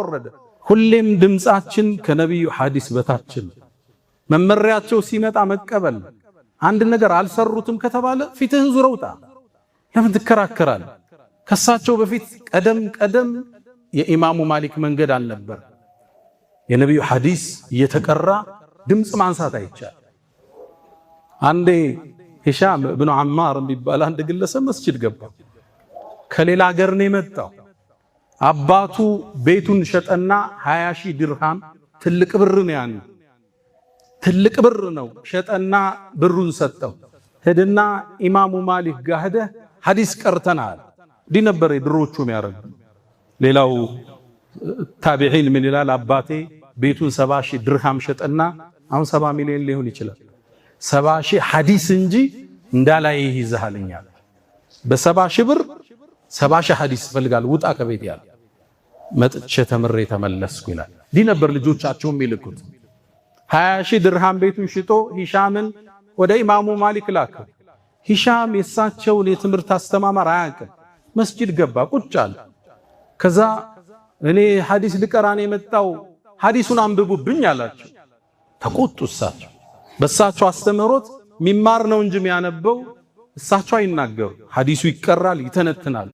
ወረደ። ሁሌም ድምጻችን ከነቢዩ ሐዲስ በታችን፣ መመሪያቸው ሲመጣ መቀበል። አንድ ነገር አልሰሩትም ከተባለ ፊትህን ዙረህ ውጣ። ለምን ትከራከራል? ከሳቸው በፊት ቀደም ቀደም የኢማሙ ማሊክ መንገድ አልነበር። የነቢዩ ሐዲስ እየተቀራ ድምፅ ማንሳት አይቻል። አንዴ ሂሻም ብኑ አማር የሚባል አንድ ግለሰብ መስጂድ ገባ። ከሌላ ሀገር ነው የመጣው። አባቱ ቤቱን ሸጠና 20 ሺህ ድርሃም፣ ትልቅ ብር ነው፣ ያን ትልቅ ብር ነው። ሸጠና ብሩን ሰጠው። ሄድና ኢማሙ ማሊክ ጋር ሄደህ ሐዲስ ቀርተናል። እንዲህ ነበር የድሮቹ የሚያደርጉ። ሌላው ታቢዒን ምን ይላል? አባቴ ቤቱን 70,000 ድርሃም ሸጠና፣ አሁን 70 ሚሊዮን ሊሆን ይችላል፣ 70,000 ሐዲስ እንጂ እንዳላይ ይይዝሃልኛል። በ70,000 ብር 70,000 ሐዲስ እፈልጋለሁ፣ ውጣ ከቤት ያለ፣ መጥቼ ተምሬ ተመለስኩ ይላል። እንዲህ ነበር ልጆቻቸው የሚልኩት። 20,000 ድርሃም ቤቱን ሽጦ ሂሻምን ወደ ኢማሙ ማሊክ ላከ። ሂሻም የእሳቸውን የትምህርት አስተማማር አያውቅም። መስጂድ ገባ፣ ቁጭ አለ። ከዛ እኔ ሐዲስ ልቀራ ነው የመጣው፣ ሐዲሱን አንብቡብኝ አላቸው። ተቆጡ። እሳቸው በእሳቸው አስተምህሮት የሚማር ነው እንጂ የሚያነበው እሳቸው አይናገሩ። ሐዲሱ ይቀራል፣ ይተነትናል።